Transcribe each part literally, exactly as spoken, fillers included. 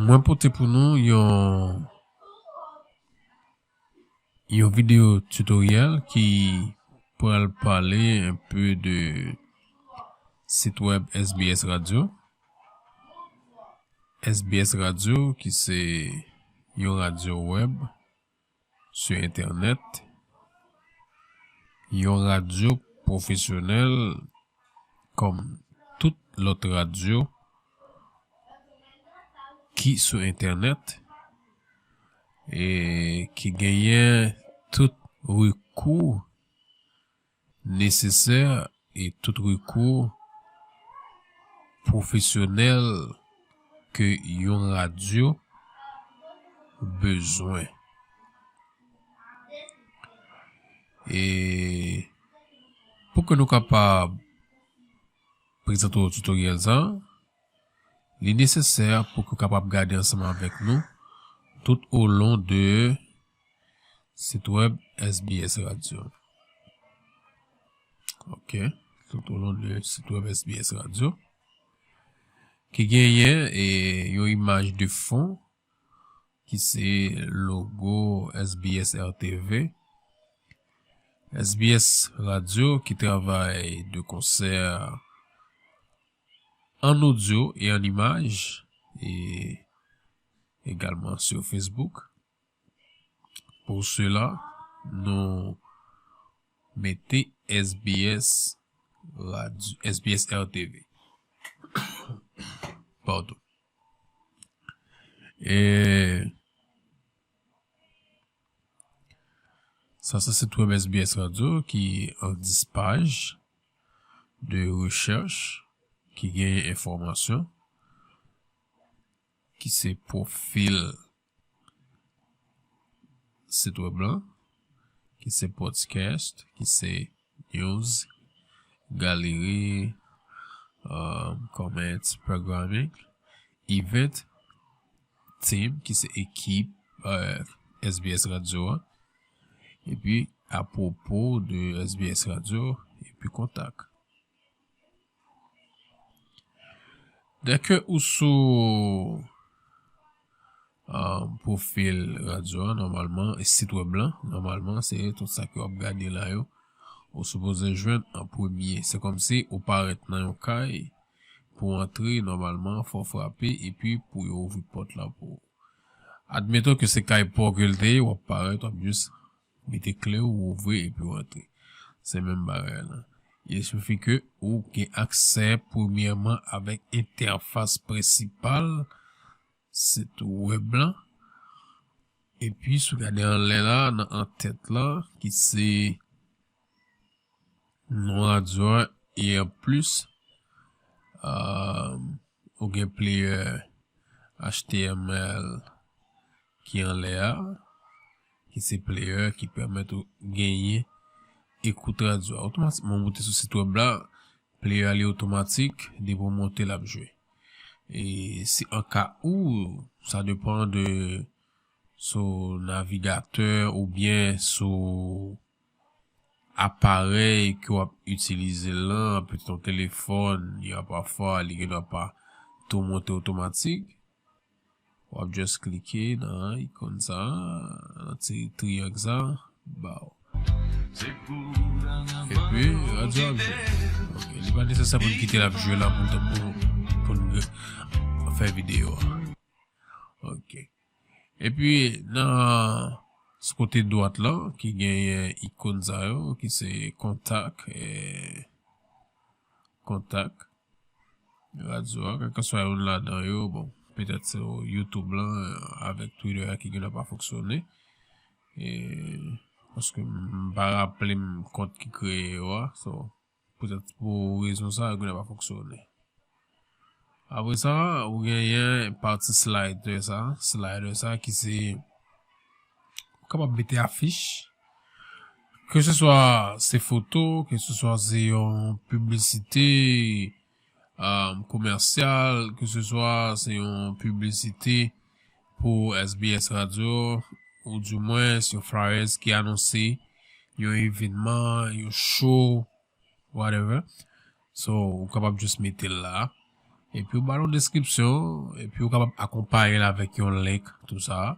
Mwen pote pou nou yon yon videyo tutoriel ki pral pale un peu de sit web S B S Radio. S B S Radio ki se yon radyo web sur internet, yon radyo pwofesyonèl kòm tout lòt radyo ki sou entènèt e ki genyen tout rekou nesesè e tout rekou pwofesyonèl ke yon radyo bezwen. E pou ke nou kapab prezante w tutoriel sa, li nesesè pou ke w kapab gade ansanm avèk nou tout au long de sit web S B S Radio. Ok, tout au long de sit web S B S Radio. Ki genyen e yon imaj de fon ki se logo S B S R T V. S B S Radio ki travay de konsè an odyo e an imaj e egalman sur Facebook. Pour cela, nou mete S B S Radio, S B S R T V. Pardon. E sa se sit web S B S Radio ki an dis paj de rechèch ki genyen enfòmasyon ki se pwofil sit web lan, ki se podcast, ki se news, galeri, um, comments, programming, event, team, ki se ekip uh, S B S Radio a, epi apropo de S B S Radio, epi kontak. Dèke ou sou um, pwofil radyo a, nòmalman, e sit web lan, nòmalman, se tout sa ke w ap gade la yo, ou sipoze jwenn an premye. Se kòmsi ou parèt nan yon kay, pou w antre, nòmalman, fò w frape, epi pou yo ouvri pòt la pou ou. Admeton ke se kay pa w ke l te ye, w ap parèt, w ap jis mete kle w, ou ouvri epi w antre. Se menm bagay la. Il suffit ke ou gen aksè premyèman avèk entèfas prensipal sit web lan. Epi si w gade anlè la, nan antèt la, ki se non radyo a, e anplis, ou gen player H T M L ki anlè a, ki se player ki pèmèt ou genyen ekout radyo a. Otomatikman, ou moute sou sit web la, player a li otomatik, depi w monte l ap jwe. E si an ka ou, sa depann de sou navigatè oubyen sou aparèy ke w ap itilize l lan, petèt yon telefòn, y a pafwa li gendwa pa tou monte otomatik. W ap just klike nan ikòn sa, nan ti triyang sa, baw. Epi, radyo ap jwe. Ok, li pa nesesè pou n kite l ap jwe la pou n, pou, pou n fè videyo a. Ok. Epi, nan sou kote dwat la, ki genyen ikòn sa yo, ki se kontak, e, kontak, radyo a, kèlkeswa youn ladan yo, bon, petèt se YouTube lan, avèk Twitter a ki genlè pa fonksyone. E, paske m pa raple m kont ki kreye yo a, so, petèt pou rezon sa, yo genlè pa fonksyone. Apre sa, ou genyen pati slider sa, slider sa ki se, ou kapab mete afich, ke se swa se foto, ke se swa se yon piblisite, um, komèsyal, ke se swa se yon piblisite pou S B S Radio, ou dimwen se yon flyers ki anonse yon evènman, yon show, whatever. So, ou kapab just mete l la. Epi ou ba l yon deskripsyon, epi ou kapab akonpaye l avèk yon link, tou sa.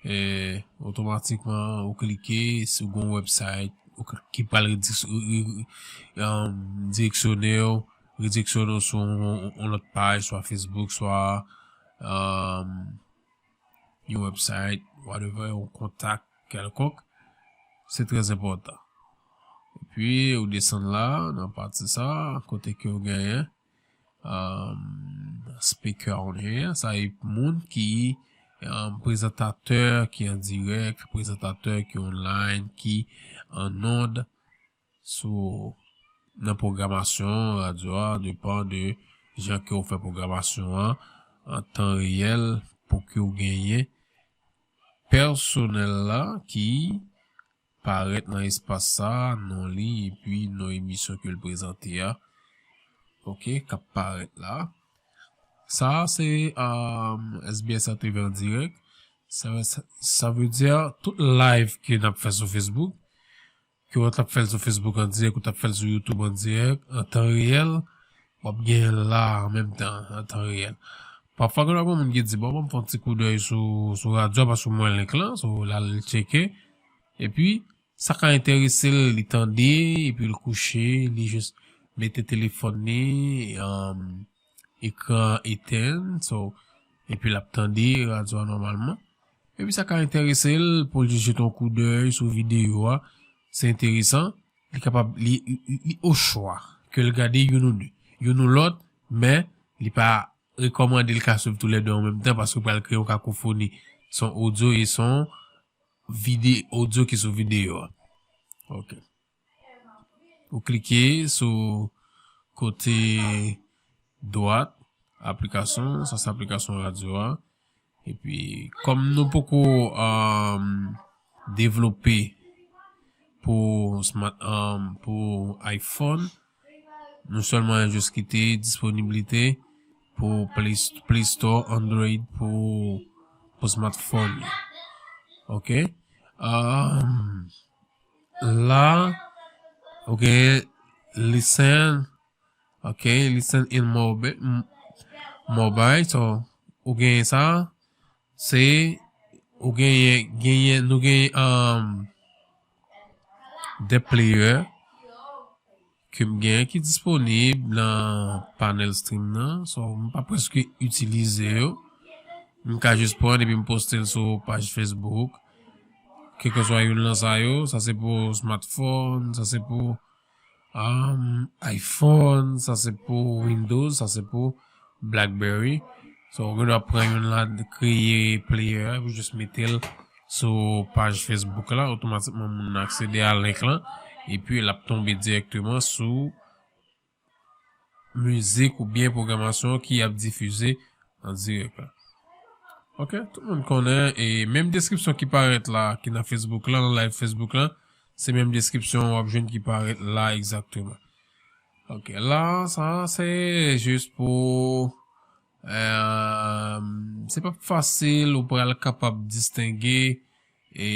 E otomatikman, ou klike, si w gen yon website, ou k- ki pral rediks- re- re- um, direksyone w, redireksyone w sou yon, yon, yon lòt paj, swa Facebook, swa um, yon website, whatever, yon kontak kèlkonk, se trè enpòtan. Epi, ou desann la, nan pati sa, kote ke ou genyen um, speaker on here, sa e moun ki um, prezantatè ki an dirèk, prezantatè ki online, ki an onn sou nan pwogramasyon radyo a, depan de jan ke ou fè pwogramasyon an an tan reyèl pou ke ou genyen pèsonèl la ki parèt nan espas sa, non li, epi non emisyon ke l prezante a. Ok, k ap parèt la. Sa a se um, S B S A T V an dirèk. Sa, sa, sa vle di tout live ke n ap fè sou Facebook, ke w t ap fè l sou Facebook an dirèk, ou t ap fè l sou YouTube an dirèk, an tan reyèl, w ap genyen l la an menm tan, an tan reyèl. Pafwa, gen lòt moun ki di, bon, bon, m fè yon ti koudèy sou, sou radyo a, paske mwen link lan, so, l al tcheke. Epi, sa ka enterese l, li tande, epi l kouche, li jis mete telefòn li, um, ekran etenn, so, epi l ap tande radyo a nòmalman. Epi sa ka enterese l pou l jis jete yon koudèy sou videyo a. Se enteresan. Li kapab, li, li, li o chwa ke l gade youn ou de, youn ou lòt, men li pa rekòmande l ka swiv toulède an menm tan paske w pral kreye yon kakofoni. Se yon odyo e se yon vide, odyo ki sou videyo a. Ok. Ou klike sou kote dwat, aplikasyon, sa se aplikasyon radyo a. Epi, kòm nou poko um, devlope pou smart, um, pou iPhone, nou sèlman jis kite disponiblite pou Play, Play Store, Android pou, pou smartphone. Ok? Um, la, ok, listen, ok, listen in mobile, mobile, so, ou genyen sa, se, ou genyen, genyen, nou genyen um, de player ke m genyen ki disponib nan panel stream nan, so, m pa prèske itilize yo. M ka jis pran epi m poste l sou paj Facebook. Kèlkeswa youn nan sa yo, sa se pou smartphone, sa se pou um, iPhone, sa se pou Windows, sa se pou BlackBerry. So, ou gen dwa pran youn la, kreye player, epi jis mete l sou paj Facebook la, otomatikman moun nan aksede a link lan, epi l ap tonbe dirèkteman sou mizik oubyen pwogramasyon ki ap difize an dirèk la. Ok, tout moun konnen, e menm deskripsyon ki parèt la, ki nan Facebook lan, nan live Facebook lan, se menm deskripsyon w ap jwenn ki parèt la egzakteman. Ok, la, sa, se jis pou, um, se pa fasil ou pral kapab distenge e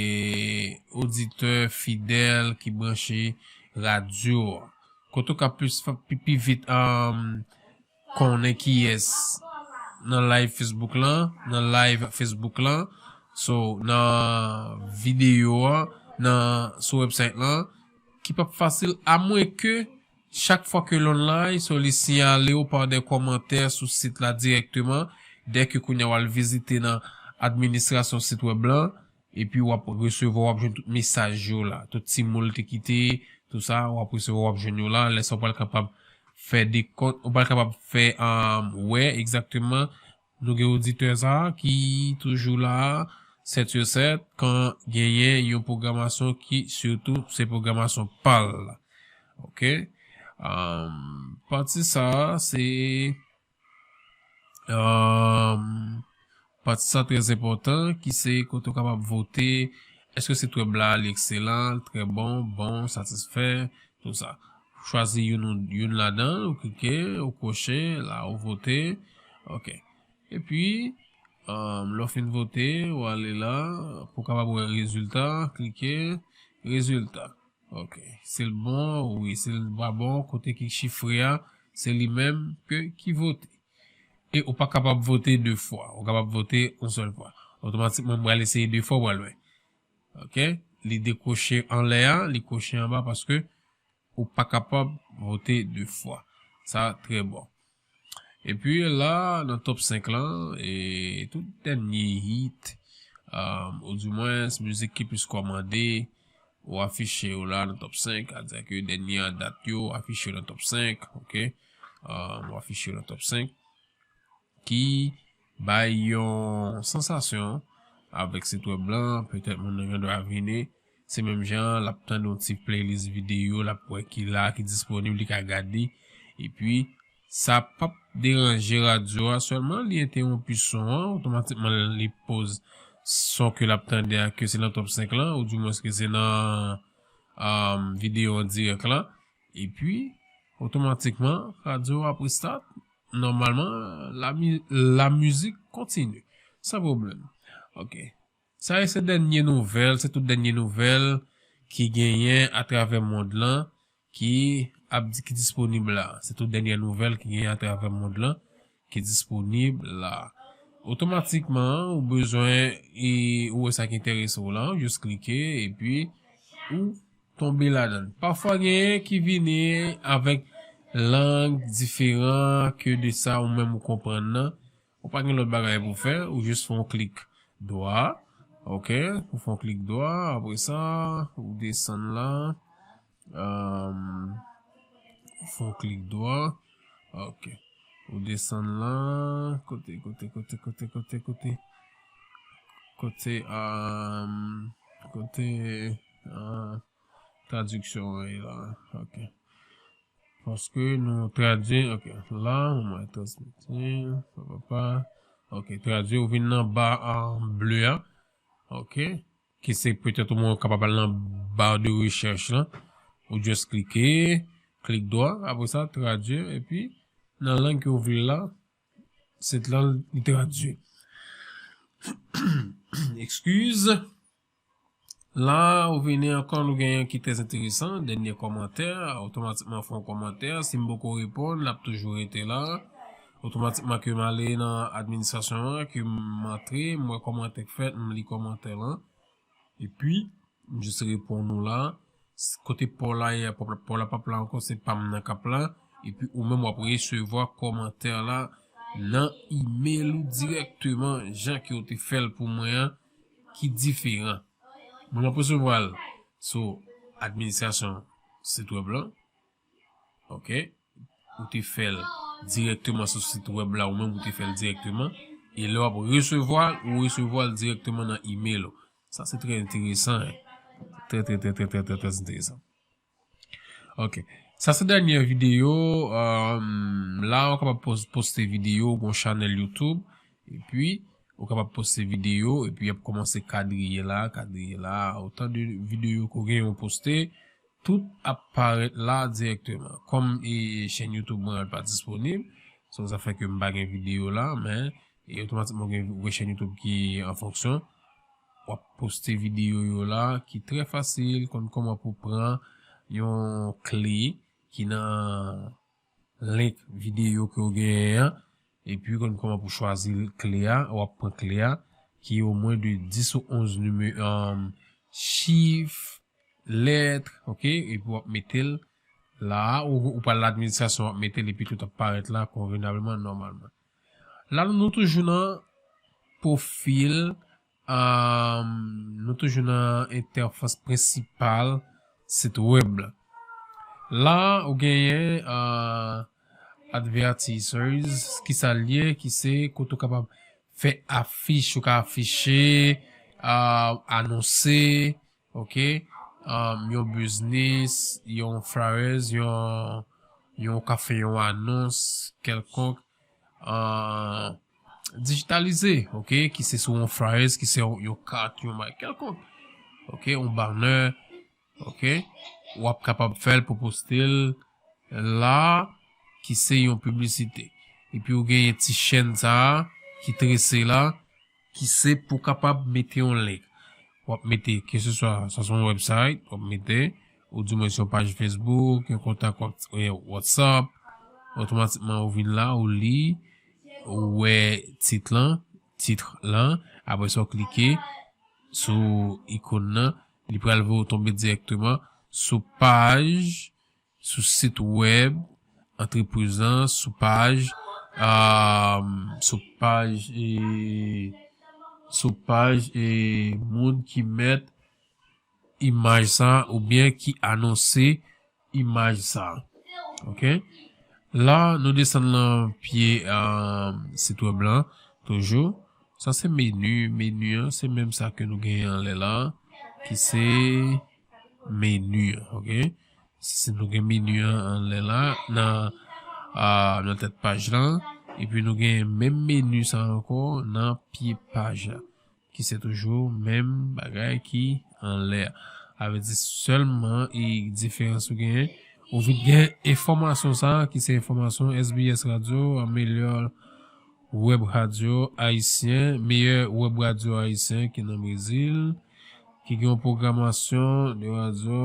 oditè fidèl ki branche radyo a. Kote w ka plis, pi, pi vit um, konnen kiyès nan live Facebook lan, nan live Facebook lan, so, nan videyo a, nan, sou website lan, ki p ap fasil, amwenke chak fwa ke l online, so, li siyale w pa de kòmantè sou sit la dirèkteman, dèke kounye a w al vizite nan administrasyon sit web lan, epi w ap resevwa, w ap jwenn tout mesaj yo la, tout ti mo l te kite, tou sa, w ap resevwa, w ap jwenn yo la, lè sa w pral kapab fè dekont, ou pral kapab fè, um, wè egzakteman, nou gen oditè sa a ki toujou la, sèt sou sèt, kan genyen yon pwogramasyon ki, sitou, se pwogramasyon pa l la. Ok? Um, pati sa a, se Um, pati sa trè enpòtan, ki se kote w kapab vote, èske sit web la li ekselan, trè bon, bon, satisfè, tou sa. Chwazi youn, youn ladan, ou klike, ou koche, la ou vote. Ok. Epi, um, lè w fin vote, ou ale la, pou w kapab wè rezilta, klike, rezilta. Ok. Si l bon, wi. Si l pa bon, kote ki chifre a, se li menm ke, ki vote. E ou pa kapab vote de fwa. Ou kapab vote yon sèl fwa. Otomatikman, m pral eseye de fwa, w pral wè. Ok? Li dekwoche anlè a, li kwoche anba paske ou pa kapab vote de fwa. Sa trè bon. Epi la, nan top senk lan, e tout dènye hit, um, oudimwens mizik ki plis kòmande, ou afiche yo la nan top senk, sa vle di ke dènye an dat yo afiche yo nan top senk, ok? Um, ou afiche yo nan top senk, ki bay yon sansasyon avèk sit wèb lan, petèt moun nan gen dwa vini, se menm jan, l ap tande yon ti playlist videyo, l ap wè ki la, ki disponib, li ka gade, epi sa p ap deranje radyo a sèlman, li entewonpi son an, otomatikman li poz son ke l ap tande a, ke se nan top senk lan, oudimwens ke se nan, um, videyo an dirèk lan, epi otomatikman, radyo a ap restart, nòmalman, la mi-, la mizik kontinye, san pwoblèm. Ok. Sa yo se dènye nouvèl, se tout dènye nouvèl ki genyen atravè mond lan, ki ap di, ki disponib la. Se tout dènye nouvèl ki genyen atravè mond lan, ki disponib la. Otomatikman, ou bezwen, e, ou wè sa ki enterese w la, ou jis klike, epi ou tonbe ladan l. Pafwa genyen ki vini avèk lang diferan ke de sa ou menm ou konprann nan. Ou pa gen lòt bagay pou fè, ou jis fè yon klik dwa. Ok, ou fè yon klik dwa, apre sa, ou desann la. Um, ou fè yon klik dwa. Ok. Ou desann la. Kote, kote, kote, kote, kote, kote. Kote, um, kote, uh, tradiksyon an ye la. Ok. Paske nou tradui, ok. La, mwen transmete, pa, pa, pa. Ok, tradui, ou vin nan ba a ble a. Ok. Ki se petèt ou mwen kapab al nan ba de rechèch lan. Ou just klike, klik dwa, apre sa, tradui, epi nan lang ke ou vle la, se lan li tradui. Excuse. La, ou vini ankò, nou gen yon ki trè enteresan, dènye kòmantè, otomatikman fè yon kòmantè. Si m poko reponn, l ap toujou rete la. Otomatikman ke m ale nan administrasyon an, ke m antre, m wè kòmantè k fèt, m li kòmantè lan. Epi, m jis reponn ou la. S-, kote pò la ye, pò la, pò la p ap la ankò, se pa m nan k ap la. Epi, ou menm w ap resevwa kòmantè la nan imèl ou dirèkteman, jan ke w te fè l pou mwen an, ki diferan. Mwen m ap resevwa l sou administrasyon sit wèb lan. Ok. Ou te fè l dirèkteman sou sit wèb la, ou menm ou te fè l dirèkteman. E lè w ap resevwa l, ou resevwa l dirèkteman nan imèl ou. Sa se trè enteresan, hein. Trè, trè, trè enteresan. Ok. Sa se dènye videyo. Um, la, ou kapab pos-, poste videyo, ou gon chanèl YouTube. Epi, ou kapab poste videyo, epi y ap kòmanse kadriye la, kadriye la. Otan de videyo ke w genyen ou poste, tout ap parèt la dirèkteman. Kòm, e, chèn YouTube mwen an pa disponib, so sa fè ke m pa gen videyo la, men, e, otomatikman gen, ou gen chèn YouTube ki an fonksyon. W ap poste videyo yo la, ki trè fasil, konn kòman pou pran yon kle ki nan link videyo ke w genyen an, epi konn kòman pou chwazi kle a, w ap pran kle a, ki omwen de dis ou onz nime-, um, chif, lèt, ok, epi w ap mete l la, ou, ou pral nan administrasyon, w ap mete l, epi tout ap parèt la konvenableman, nòmalman. La, nou toujou nan pwofil, um, nou toujou nan entèfas prensipal sit wèb la. La, ou genyen, uh, advertisers, ki sa l ye, ki se kote ou kapab fè afich, ou ka afiche, uh, anonse, ok, um, yon biznis, yon flyers, yon, yon ka fè yon anons kèlkonk, uh, dijitalize, ok, ki se sou yon flyers, ki se yon, yon kat, yon bay kèlkonk, ok, yon banner, ok, w ap kapab fè l pou poste l la, ki se yon piblisite. Epi ou genyen ti chèn sa a ki trese la, ki se pou kapab mete yon link. W ap mete, keseswa, sa se yon website, w ap mete, ou di mwen se yon paj Facebook, yon kontak Whats-, eh, WhatsApp, otomatikman ou vin la, ou li, ou wè tit lan, tit lan, apre sa w klike sou ikòn nan, li pral voye w tonbe dirèkteman sou paj, sou sit wèb antrepriz lan, sou paj, um, sou paj, e, sou paj, e, moun ki mèt imaj sa oubyen ki anonse imaj sa. Ok? La, nou desann nan pye, um, sit wèb lan, toujou. Sa se meni, meni an, se menm sa ke nou genyen anlè la, ki se meni an, ok? Si nou gen meni an anlè la, nan, ah, nan tèt paj lan, epi nou gen menm meni sa ankò nan pye paj la, ki se toujou menm bagay ki anlè a. Sa vle di sèlman e diferans ou genyen, ou vin gen enfòmasyon sa, ki se enfòmasyon S B S Radio, amelyore wèb radyo ayisyen, meyè wèb radyo ayisyen ki nan Brezil, ki gen yon pwogramasyon de radyo,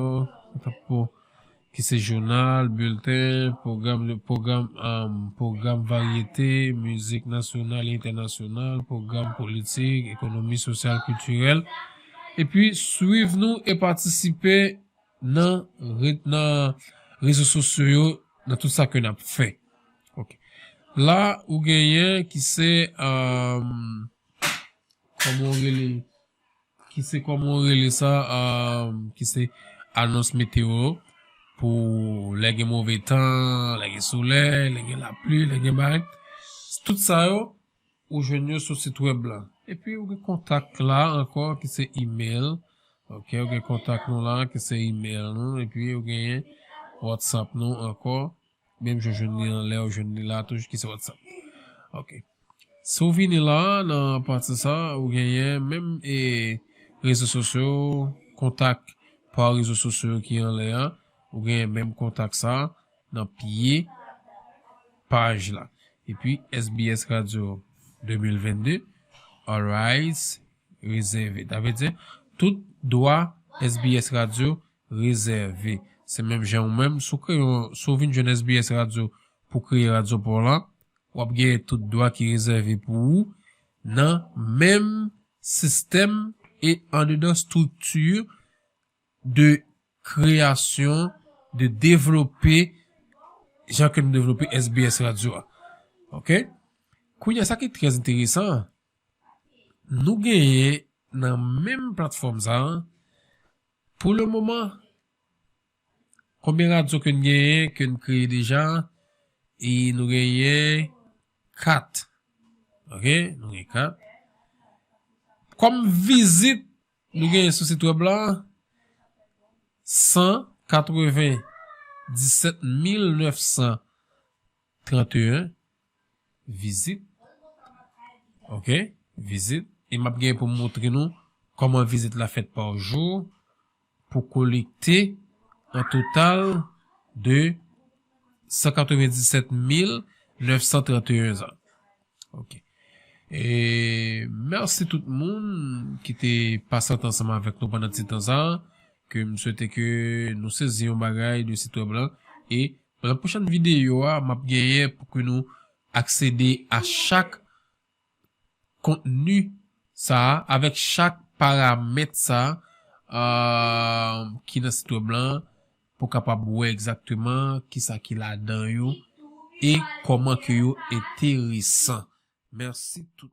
ki se jounal, bilten, pwogram de, pwogram, um, pwogram varyete, mizik nasyonal e entènasyonal, pwogram politik, ekonomi, sosyal, kiltirèl. Epi, swiv nou e patisipe nan re-, nan rezo sosyo yo, nan tout sa ke n ap fè. Ok. La, ou genyen ki se, um, kòman w rele, ki se kòman w rele sa, um, ki se anons meteo pou lè gen move tan, lè gen solèy, lè gen lapli, lè gen bagay. Tout sa yo, ou jwenn yo sou sit wèb la. Epi ou gen kontak la ankò ki se email. Ok, ou gen kontak nou la ki se email nou. Epi ou gen WhatsApp nou ankò. Menm jan ou jwenn li anlè, ou jwenn li la toujou ki se WhatsApp. Ok. Si w vini la, nan pati sa, ou genyen menm e rezo sosyo, kontak pa rezo sosyo ki anlè a, ou genyen menm kontak sa nan pye paj la. Epi S B S Radio de mil vennde, all rights reserved. Sa vle di, tout dwa S B S Radio rezève. Se menm jan ou menm, si w kreye yon, si w vin jwenn S B S Radio pou kreye radyo pa w lan, w ap genyen tout dwa ki rezève pou ou nan menm sistèm e andedan estrikti de kreyasyon, de devlope, jan ke nou devlope S B S Radio a. Ok? Kounye a, sa ki trè enteresan, nou genyen nan menm platfòm sa a, pou le moman, konbyen radyo ke n genyen, ke n kreye deja? E nou genyen kat. Ok? Nou genyen kat. Kòm vizit, nou genyen sou sit wèb la, san katrevenndisèt mil nèf san tranteyen vizit. Ok? Vizit. E m ap genyen pou m montre nou kòman vizit la fèt pa jou pou kolekte an total de san katrevenndisèt mil nèf san tranteyen zan. Ok. E mèsi tout moun ki te pase tan ansanm avèk nou pandan ti tan sa, ke m swete ke nou sezi yon bagay de sit wèb lan. E nan pwochèn videyo a, m ap genyen pou ke nou aksede a chak kontni sa a, avèk chak paramèt sa a, euh, ki nan sit wèb lan, pou kapab wè egzakteman kisa ki ladan yo e kòman ke yo enteresan. Mèsi tout.